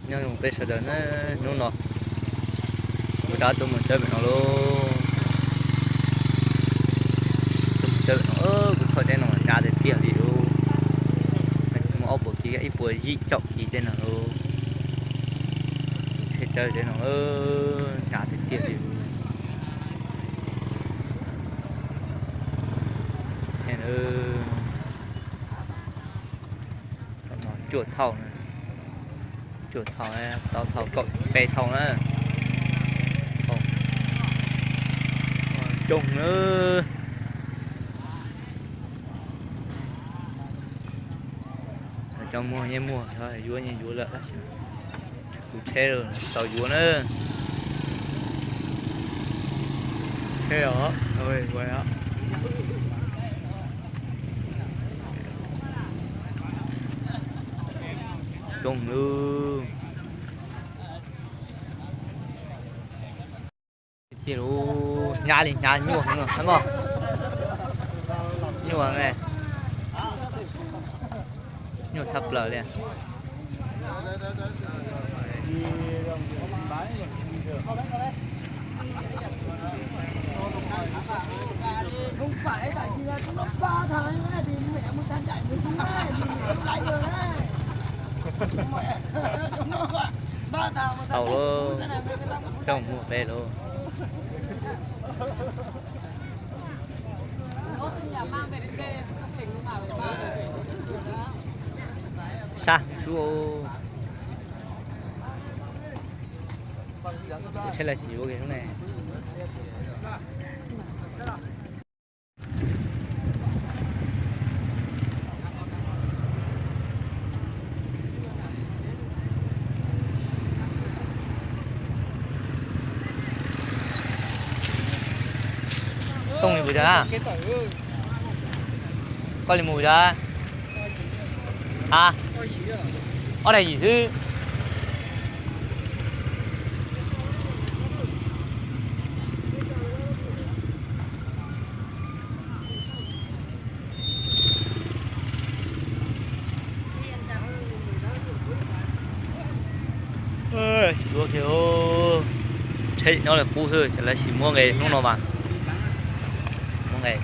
Nyob zoo peb sawv daws na, hnub no kuv rov tuaj mus tshawb pem no lauj. Tuaj mus tshawb pem no, kuv txhom tsheb no hnyav tiag tiag li lauj. Muaj ob puas kis ib puas yim caum kis tej no lauj. Tsheb tshawb tsheb no hnyav tiag tiag li lauj. Cuaj thauj, cuaj thauj, tau thauj kaum peb thauj na. Coob na. Cov muag yeej muag, yuav yeej yuav lawm tab sis kuv tsheb tsis tau yuav na. Tsheb os, coob lauj. Tiag lauj, hnyav li hnyav, nyuaj heev os. Nyuaj me, nyuaj tshaj plaws li. Tau lauj, coj mus peb lauj. Sab sub, tsheb lawv sim yuav kiag hnub ne. Tooj li mus zog na? Koj li mus zog? A, ob daim yim xwb. Yuav kiag, tsheb nyob li qub xwb, lawv sim muab nqe hnub no mas muab nqe.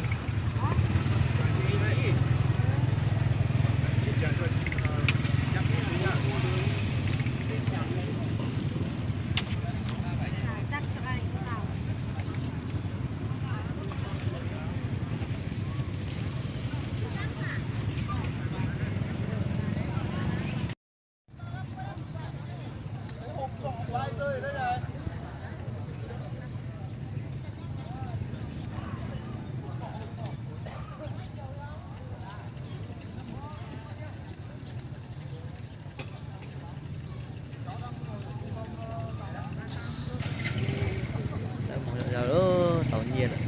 Lawv mus lawm lauj, tau nyiaj lawm.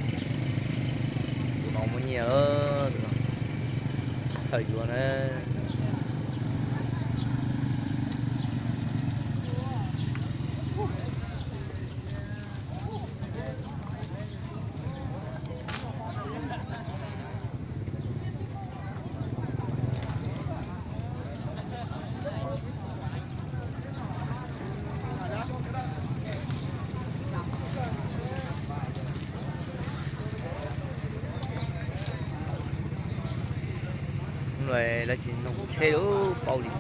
Tus no muaj nyiaj, tus no thawj yuav na. Lawv tsis noog tsheb, paub li.